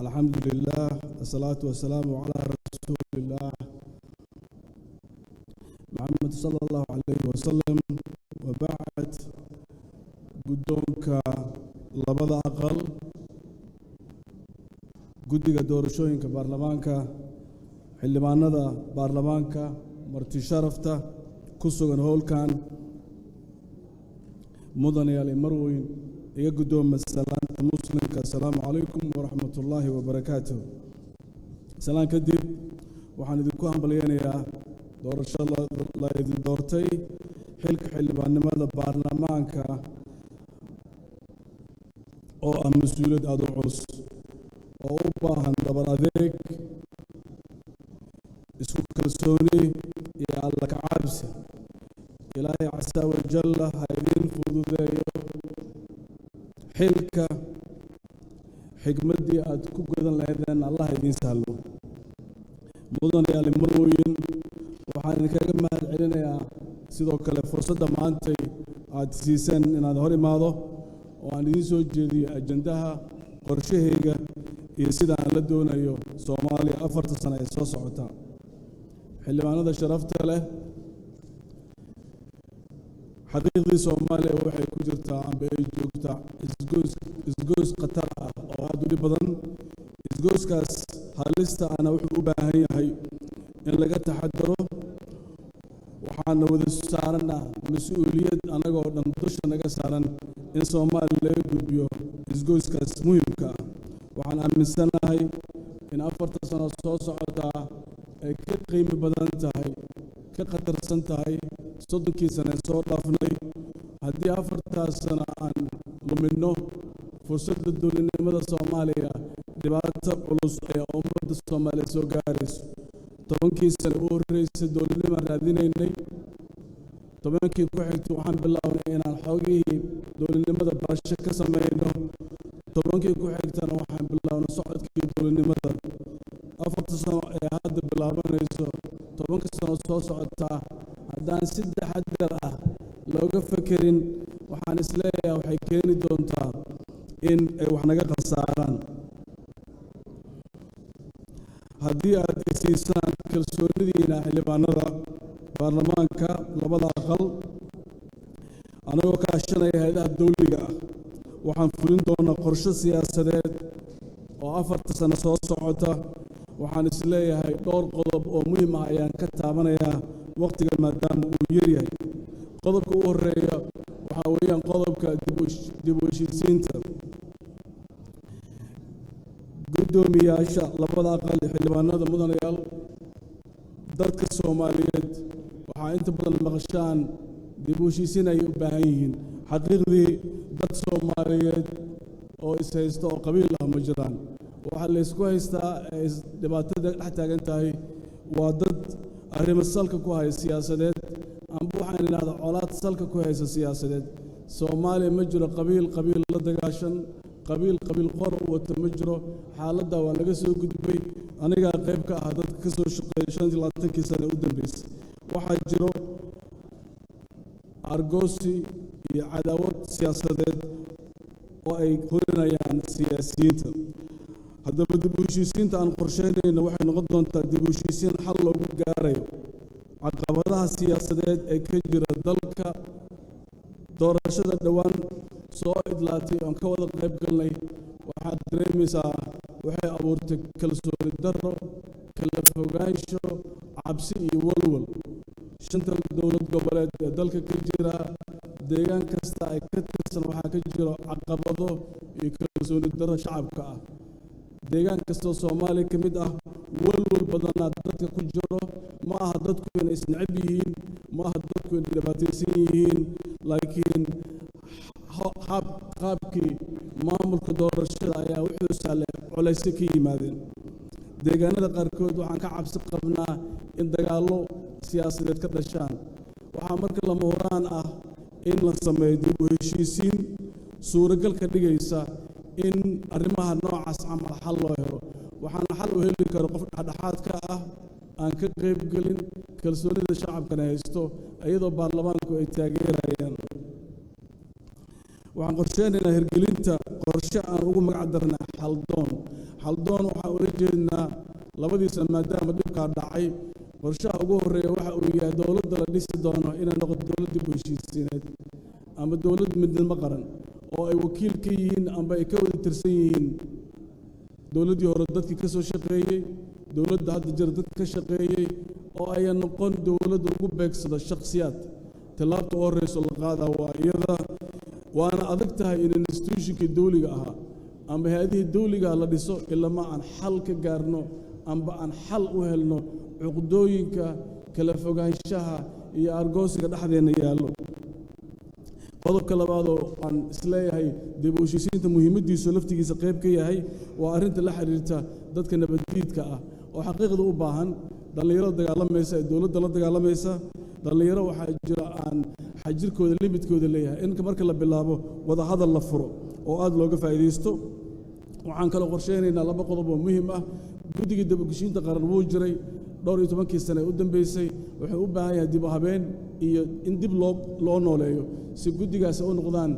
Alxamdu lilah, asalaatu wasalaamu calaa rasuuliillah Maxamed sala Allahu calayhi wasalam, wabacd. Guddoonka labada aqal, guddiga doorashooyinka baarlamaanka, xildhibaanada baarlamaanka, marti sharafta ku sugan howlkan, mudanayaal iyo marweyn, iga guddooma salaanta Muslimka: asalaamu calaykum waraxmat ullaahi wabarakaatuh. Salaan kadib, waxaan idinku hambalyeynayaa doorasho la idin doortay xilka xildhibaannimada baarlamaanka, oo ah mas-uuliyad aada u culus oo u baahan dabar adeeg, isku kalsooni iyo Alla ka cabsi. Ilaahay casaa wajalla ha idiin fududeeyo xilka, xikmaddii aad ku gudan lahaydeen Allah idiin sahlo. Mudanayaal, marwooyin, waxaan idinkaga mahad celinayaa sidoo kale fursadda maantay aad siiseen inaad hor imaado oo aan idiin soo jeediyo ajandaha qorshahayga iyo sida aan la doonayo Soomaaliya 4ta sano ee soo socota. Xildhibaanada sharafta leh, xaqiiqdii Soomaaliya waxay ku jirtaa amba ay joogtaa isgoys, isgoys khatar ah oo aad u dhib badan. Isgoyskaas halista ana wuxuu u baahan yahay in laga taxadaro. Waxaana wada saarana mas-uuliyad annagoo dhan dusha naga saaran in Soomaaliya laga gudbiyo isgoyskaas muhiimka ah. Waxaan aaminsanahay in 4ta sano soo socotaa ay ka qiimi badan tahay, ka khatarsan tahay 30kii sane soo dhaafnay. Haddii 4taas sano aan luminno fursadda dowladnimada Soomaaliya, dhibaato culus ayaa ummadda Soomaaliya soo gaarayso. 10kii sane u horreysay dowladnimaan raadinaynay. 10kii ku xigtay waxaan bilownay inaan xoogihii dowladnimada barasho ka samayno. 10kii ku xigtana waxaan bilownay socodkii dowladnimada. 4ta sano ee hadda bilaabanayso, 10ka sano soo socotaa, haddaan si taxadar ah looga fekerin, waxaan isleeyahay waxay keeni doontaa in ay wax naga khasaaraan. Haddii aad isiisaan kalsoonidiina, xildhibaanada baarlamaanka labada aqal, anagoo kaashanaya hay-adaha dawliga ah, waxaan fulin doonaa qorshe siyaasadeed oo 4ta sano soo socota. Waxaan isleeyahay dhowr qodob oo muhiim ah ayaan ka taabanayaa, wakhtiga maadaama uu yaryahay. Qodobka u horreeya waxaa weeyaan qodobka dib u heshiisiinta. Guddoomiyaasha labada aqal iyo xildhibaanada, mudanayaal, dadka Soomaaliyeed waxaa inta badan maqashaan dib u heshiisiin ayay u baahan yihiin. Xaqiiqdii, dad Soomaaliyeed oo ishaysta oo qabiil ah ma jiraan. Waxaa laysku haystaa ee dhibaatada dhex taagan tahay waa dad arrimo salka ku haya siyaasadeed, amba waxaan idhahdaa colaad salka ku haysa siyaasadeed. Soomaaliya ma jiro qabiil qabiil la dagaashan, qabiil qabiil qor u wata ma jiro. Xaaladda waa laga soo gudbay. Anigaa qayb ka ah dadka ka soo shaqeeyay 25kii sane u dambeysay. Waxaa jiro argoosi iyo cadaawad siyaasadeed oo ay horinayaan siyaasiyiinta. Haddaba, dib u heshiisiinta aan qorsheynayno waxay noqon doontaa dib u heshiisiin xal loogu gaarayo caqabadaha siyaasadeed ee ka jira dalka. Doorashada dhowaan soo idlaatay oon ka wada qayb galnay, waxaad dareemaysaa waxay abuurtay kalsooni darro, kala fogaansho, cabsi iyo walwal. Shanta dowlad goboleed ee dalka ka jira, deegaan kasta ay ka tirsan waxaa ka jiro caqabado iyo kalsooni darro shacabka ah. Deegaan kastoo Soomaaliya ka mid ah walwal badanaa dadka ku jiro. Ma aha dadku inay isneceb yihiin, ma aha dadku inay dhibaataysan yihiin, laakiin qaabkii maamulka doorashada ayaa wuxuu sahlay culaysyo ka yimaadeen. Deegaanada qaarkood waxaan ka cabsi qabnaa in dagaallo siyaasadeed ka dhashaan. Waxaa marka lama huraan ah in la sameeyo dib u heshiisiin suuragal ka dhigaysa in arrimaha noocaas camal xal loo helo. Waxaana xal u heli karo qof dhexdhexaad ka ah, aan ka qaybgelin, kalsoonida shacabkana haysto, iyadoo baarlamaanku ay taageerayaan. Waxaan qorsheynaynaa hirgelinta qorshe aan ugu magac darnay Xaldoon. Xaldoon waxaan ula jeednaa 2dii sano maadaama dhibkaa dhacay, qorshaha ugu horreeya waxa uu yahay dowladda la dhisi doono inay noqoto dowlad dib u heshiisiineed ama dowlad midnimo qaran oo ay wakiil ka yihiin amba ay ka wada tirsan yihiin dowladdii hore dadkii ka soo shaqeeyey, dowladda hadda jira dadka ka shaqeeyey, oo ayan noqon dowladda lagu beegsado shakhsiyaad. Tallaabta u horreyso la qaadaa waa iyada, waana adag tahay in institutionkii dowliga ahaa amba hay-adihii dowligaha la dhiso ilama aan xal ka gaarno amba aan xal u helno cuqdooyinka kala fogaanshaha iyo argoosiga dhexdeenna yaallo. Qodobka labaadoo aan isleeyahay dib u heshiisiinta muhiimaddiisu laftigiisa qayb ka yahay waa arrinta la xiriirta dadka nabaddiidka ah oo xaqiiqda u baahan dhallinyarada dagaalamaysa ee dowladda la dagaalamaysa. Dhallinyaro waxaa jira aan xajirkooda limidkooda leeyahay in marka la bilaabo wadahadal la furo oo aad looga faa'iidaysto. Waxaan kaloo qorsheynaynaa 2 qodob oo muhiim ah. Guddiga dib u heshiisiinta qaran wuu jiray dhowr iyo tobankii sane ee u dambeysay. Wuxuu u baahan yahay dib u habeen iyo in dib loo nooleeyo si guddigaasi u noqdaan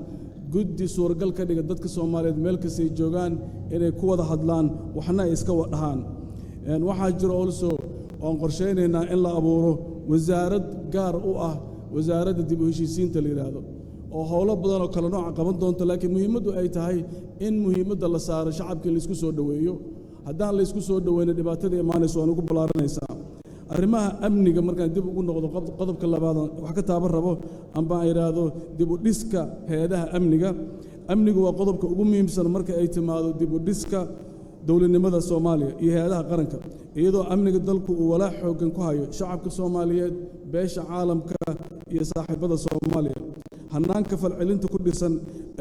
guddi suuragal ka dhiga dadka Soomaaliyeed meel kastay joogaan inay ku wada hadlaan, waxna ay iska wadhahaan. Waxaa jiro also oon qorsheynaynaa in la abuuro wasaarad gaar u ah, wasaaradda dib u heshiisiinta la yidhaahdo, oo howlo badan oo kale nooca qaban doonto, laakiin muhiimaddu ay tahay in muhiimadda la saaro shacabka in laisku soo dhoweeyo. Haddaan laysku soo dhoweyno, dhibaatada imaanayso waan ugu ballaaranaysaa. Arrimaha amniga markaan dib ugu noqdo, qodobka labaad wax ka taaban rabo amba aan idhaahdo dib u dhiska hay-adaha amniga. Amnigu waa qodobka ugu muhiimsan marka ay timaado dib u dhiska dowladnimada Soomaaliya iyo hay-adaha qaranka, iyadoo amniga dalku uu walaac xooggan ku hayo shacabka Soomaaliyeed, beesha caalamka iyo saaxiibada Soomaaliya. Hannaanka falcelinta ku dhisan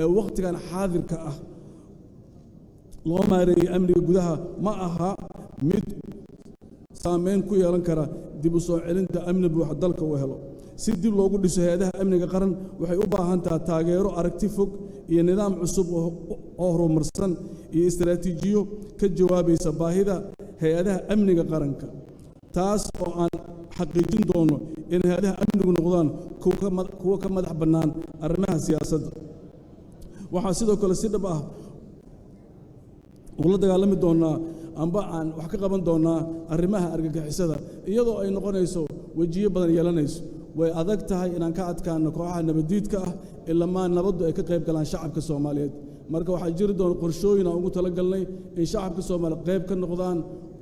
ee wakhtigan xaadirka ah loo maareeyey amniga gudaha ma aha mid saameyn ku yeelan kara dib u soo celinta amni buuxa dalka uu helo. Si dib loogu dhiso hay-adaha amniga qaran waxay u baahan tahay taageero aragti fog iyo nidaam cusub oo horumarsan iyo istaraatiijiyo ka jawaabaysa baahida hay-adaha amniga qaranka, taas oo aan xaqiijin doono in hay-adaha amnigu noqdaan kuwo ka madax bannaan arrimaha siyaasadda. Waxaa sidoo kale si dhab ah ula dagaalami doonaa amba aan wax ka qaban doonaa arrimaha argagixisada, iyadoo ay noqonayso wejiyo badan yeelanayso. Way adag tahay inaan ka adkaano kooxaha nabaddiidka ah ilamaa nabaddu ay ka qayb galaan shacabka Soomaaliyeed. Marka waxaa jiri doona qorshooyin aan ugu talagalnay in shacabka Soomaaliyeed qayb ka noqdaan,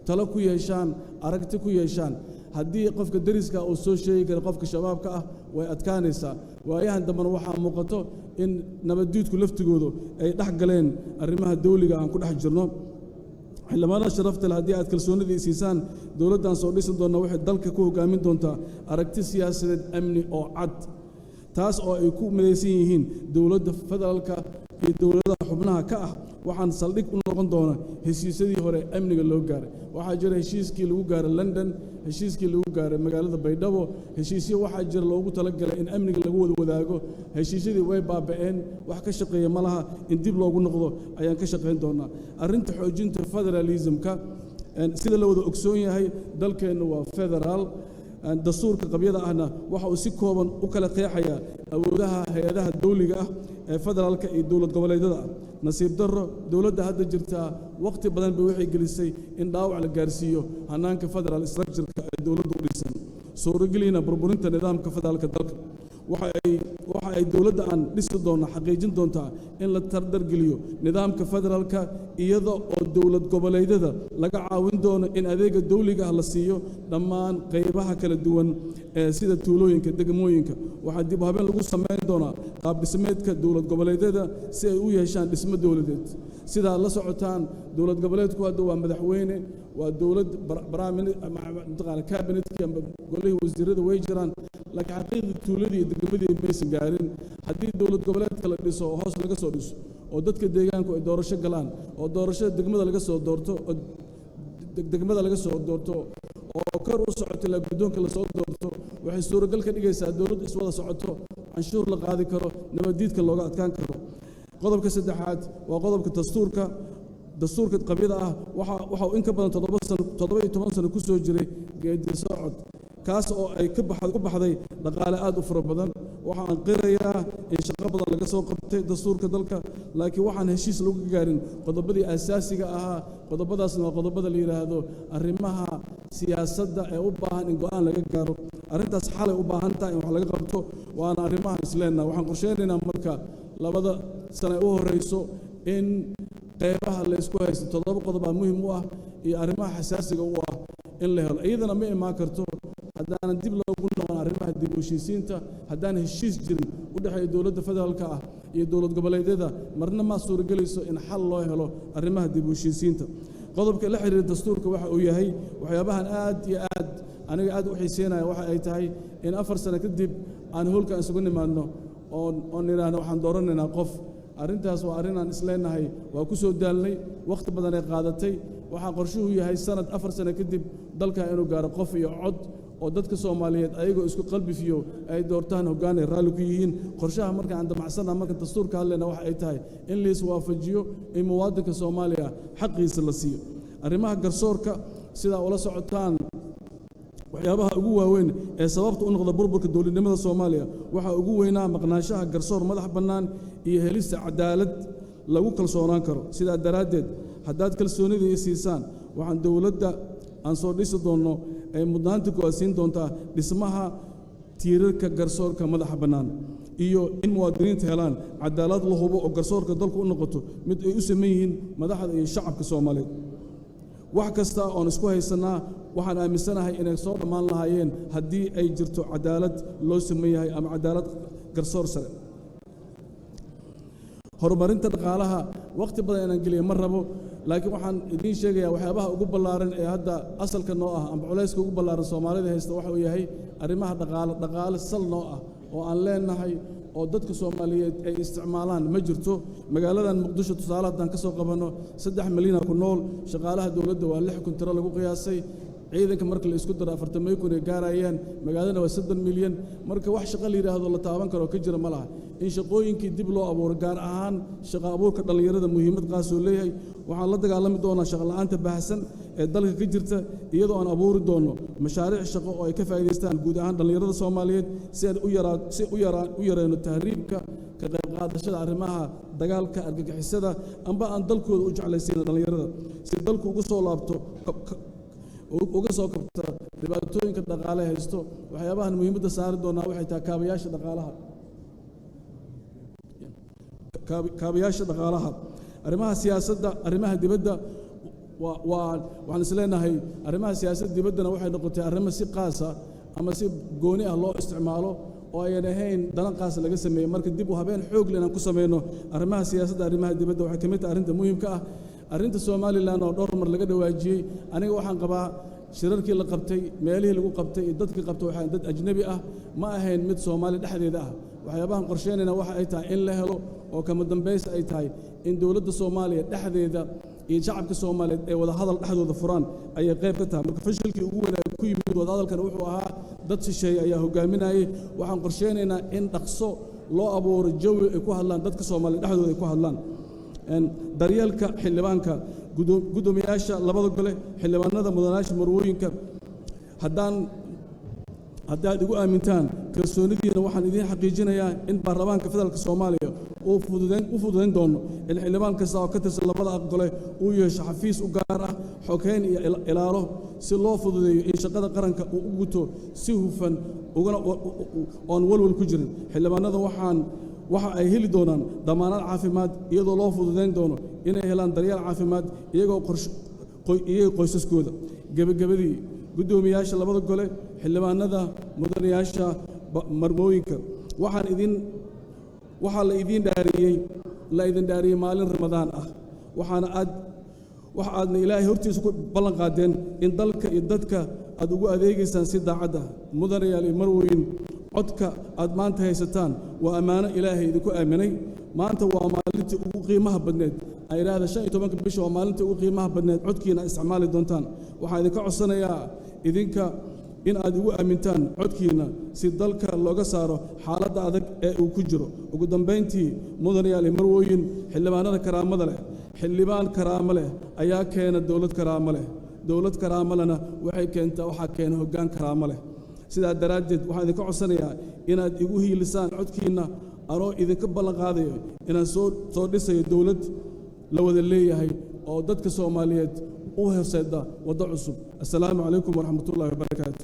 talo ku yeeshaan, aragti ku yeeshaan. Haddii qofka deriska uu soo sheegi kara qofka shabaabka ah, way adkaanaysaa. Waayahan dambena waxaa muuqato in nabaddiidku laftigoodu ay dhex galeen arrimaha dawliga aan ku dhex jirno. Xildhibaanada sharafta leh, haddii aad kalsoonidii siisaan, dowladdan soo dhisi doonna waxay dalka ku hoggaamin doontaa aragti siyaasadeed amni oo cad, taas oo ay ku midaysan yihiin dowladda federaalka iyo dowladaha xubnaha ka ah. Waxaan saldhig u noqon doona heshiisyadii hore amniga loo gaaray. Waxaa jira heshiiskii lagu gaaray London, heshiiskii lagu gaaray magaalada Baydhabo, heshiisyo waxaa jira loogu talagalay in amniga lagu wada wadaago. Heshiisyadii way baaba'een, wax ka shaqeeya ma laha. In dib loogu noqdo ayaan ka shaqayn doonaa. Arrinta xoojinta federalismka, sida la wada ogsoon yahay, dalkeennu waa federaal. Dastuurka qabyada ahna waxa uu si kooban u kala qeexayaa awoodaha hay-adaha dawliga ah ee federaalka iyo dowlad goboleedyada ah. Nasiib darro, dowladda hadda jirtaa wakhti badan bay waxay gelisay in dhaawac la gaarsiiyo hannaanka federal structure-ka ee dowladdu u dhisan, suuragelina burburinta nidaamka federaalka dalka. Waxa ay dowladda aan dhisi doonno xaqiijin doontaa in la tardargeliyo nidaamka federaalka, iyada oo dowlad goboleedyada laga caawin doono in adeega dawliga ah la siiyo dhammaan qaybaha kala duwan ee sida tuulooyinka, degmooyinka. Waxaa dib u habeen lagu samayn doonaa qaab dhismeedka dowlad goboleedyada si ay u yeeshaan dhismo dowladeed. Sidaa la socotaan, dowlad goboleedku hadda waa madaxweyne, waa dowlad, mataqaana cabinetkii amba golihii wasiirada way jiraan, laakiin xaqiiqdii tuuladii iyo degmadii maysan gaarin. Haddii dowlad goboleedka la dhiso oo hoos laga soo dhiso oo dadka deegaanku ay doorasho galaan oo doorashada degmada laga soo doorto oo degmada laga soo doorto oo kor u socoto ilaa guddoonka lasoo doorto, waxay suuragal ka dhigaysaa dowladdu iswada socoto, canshuur la qaadi karo, nabaddiidka looga adkaan karo. Qodobka saddexaad waa qodobka dastuurka. Dastuurka qabyada ah waxa uu in ka badan 7 sano, 17 sano ku soo jiray geedi socod, kaas oo ay ka ku baxday dhaqaale aad u fara badan. Waxaan qirayaa in shaqo badan laga soo qabtay dastuurka dalka, laakiin waxaan heshiis lagu gaarin qodobadii asaasiga ahaa. Qodobadaasna waa qodobada la yidhaahdo arrimaha siyaasadda ee u baahan in go'aan laga gaaro. Arrintaas xalay u baahan tahay in wax laga qabto, waana arrimahan isleennaha. Waxaan qorsheynaynaa marka 2da sano ee u horreyso in qeybaha la isku haysto, 7 qodobaa muhim u ah iyo arrimaha xasaasiga u ah, in la helo. Iyadana ma imaan karto haddaanan dib loogu noqon arrimaha dib u heshiisiinta. Haddaan heshiis jirin u dhexeeya dowladda federaalka ah iyo dowlad goboleedyada, marna ma suuragelayso in xal loo helo arrimaha dib u heshiisiinta. Qodobka la xiriira dastuurka waxa uu yahay waxyaabahan aad iyo aad aniga aad u xiiseynaya. Waxa ay tahay in 4 sano kadib aan hoolkan isugu nimaadno oon nidhaahno waxaan dooranaynaa qof. Arrintaas waa arrin aan isleenahay waa ku soo daalnay, wakhti badan ay qaadatay. Waxaa qorshuhu yahay sanad 4 sano kadib dalka inuu gaaro qof iyo cod, oo dadka Soomaaliyeed ayagoo isku qalbifiyo ay doortaan hoggaan ay raalli ku yihiin. Qorshaha marka aan damacsana marka dastuurka hadlayna waxa ay tahay in liis waafajiyo, in muwaadinka Soomaaliya xaqiisa la siiyo. Arrimaha garsoorka, sidaa ula socotaan, waxyaabaha ugu waaweyn ee sababta u noqda burburka dowladnimada Soomaaliya waxaa ugu weynaa maqnaanshaha garsoor madax bannaan iyo helista cadaalad lagu kalsoonaan karo. Sidaa daraaddeed, haddaad kalsoonida i siisaan, waxaan dowladda aan soo dhisi doonno ay mudnaanta kuwaad siin doontaa dhismaha tiirarka garsoorka madaxa bannaan iyo in muwaadiniinta helaan cadaalad la hubo, oo garsoorka dalku u noqoto mid ay u saman yihiin madaxda iyo shacabka Soomaaliyeed. Wax kasta oon isku haysannaa waxaan aaminsanahay inay soo dhammaan lahaayeen haddii ay jirto cadaalad loo saman yahay ama cadaalad garsoor sare. Horumarinta dhaqaalaha, wakhti badan inaan geliya ma rabo, laakiin waxaan idiin sheegayaa waxyaabaha ugu ballaaran ee hadda asalka noo ah amba culayska ugu ballaaran Soomaalida haysta waxa uu yahay arrimaha dhaqaale. Dhaqaale sal noo ah oo aan leenahay oo dadka Soomaaliyeed ay isticmaalaan ma jirto. Magaaladan Muqdisho tusaale haddaan ka soo qabanno, 3 milyana ku nool. Shaqaalaha dowladda waa 6,000 tiro lagu qiyaasay. Ciidanka marka la isku daro 40,000 ay gaarayaan. Magaaladana waa 30 milyan. Marka wax shaqo la yidhaahdo la taaban karo ka jira ma laha. In shaqooyinkii dib loo abuuro, gaar ahaan shaqo abuurka dhallinyarada, muhiimad qaasoo leeyahay. Waxaan la dagaalami doonaa shaqo la'aanta baahsan ee dalka ka jirta, iyadoo aan abuuri doono mashaariic shaqo oo ay ka faa'iidaystaan guud ahaan dhallinyarada Soomaaliyeed, si aan u yaraa si u yaraa u yareyno tahriibka, ka qayb qaadashada arrimaha dagaalka argagixisada, amba aan dalkooda u jeclaysiino dhallinyarada, si dalku ugu soo laabto, uga soo kabta dhibaatooyinka dhaqaale haysto. Waxyaabahan muhiimadda saari doonaa waxay tahay kaabayaasha dhaqaalaha. Arrimaha siyaasadda, arrimaha dibadda, waa waxaan is leenahay arrimaha siyaasadda dibaddana waxay noqotay arrimo si qaasa ama si gooni ah loo isticmaalo oo ayan ahayn danan qaas laga sameeyey. Marka dib u habeen xoog leh inaan ku sameyno arrimaha siyaasadda arrimaha dibadda waxay ka mid tahay arrinta muhiimka ah. Arrinta Somaliland oo dhowr mar laga dhawaajiyey, aniga waxaan qabaa shirarkii la qabtay, meelihii lagu qabtay iyo dadkii qabtay waxaa dad ajnabi ah, ma ahayn mid Soomaali dhexdeeda ah. Waxyaabahan qorsheynayna waxa ay tahay in la helo oo kama dambays ay tahay in dowladda Soomaaliya dhexdeeda iyo shacabka Soomaaliyeed ay wada hadal dhexdooda furaan ayay qayb ka tahay. Marka fashilkii ugu weynaa ku yimid wadahadalkan wuxuu ahaa dad shisheeye ayaa hogaaminayay. Waxaan qorsheynaynaa in dhaqso loo abuuro jawi ay ku hadlaan dadka Soomaaliya dhexdooda ay ku hadlaan. Daryeelka xildhibaanka, guddoomiyaasha labada gole, xildhibaanada, mudanayaasha, marwooyinka, haddaad igu aamintaan kalsoonidiina, waxaan idiin xaqiijinayaa in baarlamaanka federaalka Soomaaliya uu fududayn u fududayn doono in xildhibaan kasta oo ka tirsan labada gole uu yeesho xafiis u gaar ah, xogeyn iyo ilaalo, si loo fududeeyo in shaqada qaranka uu u guto si hufan ugana oon walwal ku jirin. Xildhibaanada waxa ay heli doonaan damaanad caafimaad, iyadoo loo fududayn doono inay helaan daryeel caafimaad iyagoo iyaga qoysaskooda. Gebagabadii, guddoomiyaasha labada gole, xildhibaanada, mudanayaasha, marmooyinka, waxaa la idin dhaariyey maalin Ramadaan ah, waxaana aad waxa aadna Ilaahay hortiisa ku ballan qaadeen in dalka iyo dadka aad ugu adeegaysaan si daacad ah. Mudanayaal iyo marweyn, codka aad maanta haysataan waa ammaano Ilaahay idinku aaminay. Maanta waa maalintii ugu qiimaha badneed, aan idhaahda 15-ka bisha waa maalintii ugu qiimaha badneed codkiina isticmaali doontaan. Waxaan idinka codsanayaa idinka in aad igu aamintaan codkiina si dalka looga saaro xaaladda adag ee uu ku jiro. Ugu dambayntii, mudanayaal iyo marwooyin, xildhibaanada karaamada leh, xildhibaan karaamo leh ayaa keena dowlad karaamo leh, dowlad karaamo lehna waxay keentaa waxaa keena hoggaan karaamo leh. Sidaa daraaddeed, waxaan idinka codsanayaa inaad igu hiilisaan codkiinna, anoo idinka ballan qaadayo inaan soo dhisayo dowlad la wada leeyahay oo dadka Soomaaliyeed u horseeda waddo cusub. Assalaamu calaykum waraxmatullahi wabarakaatu.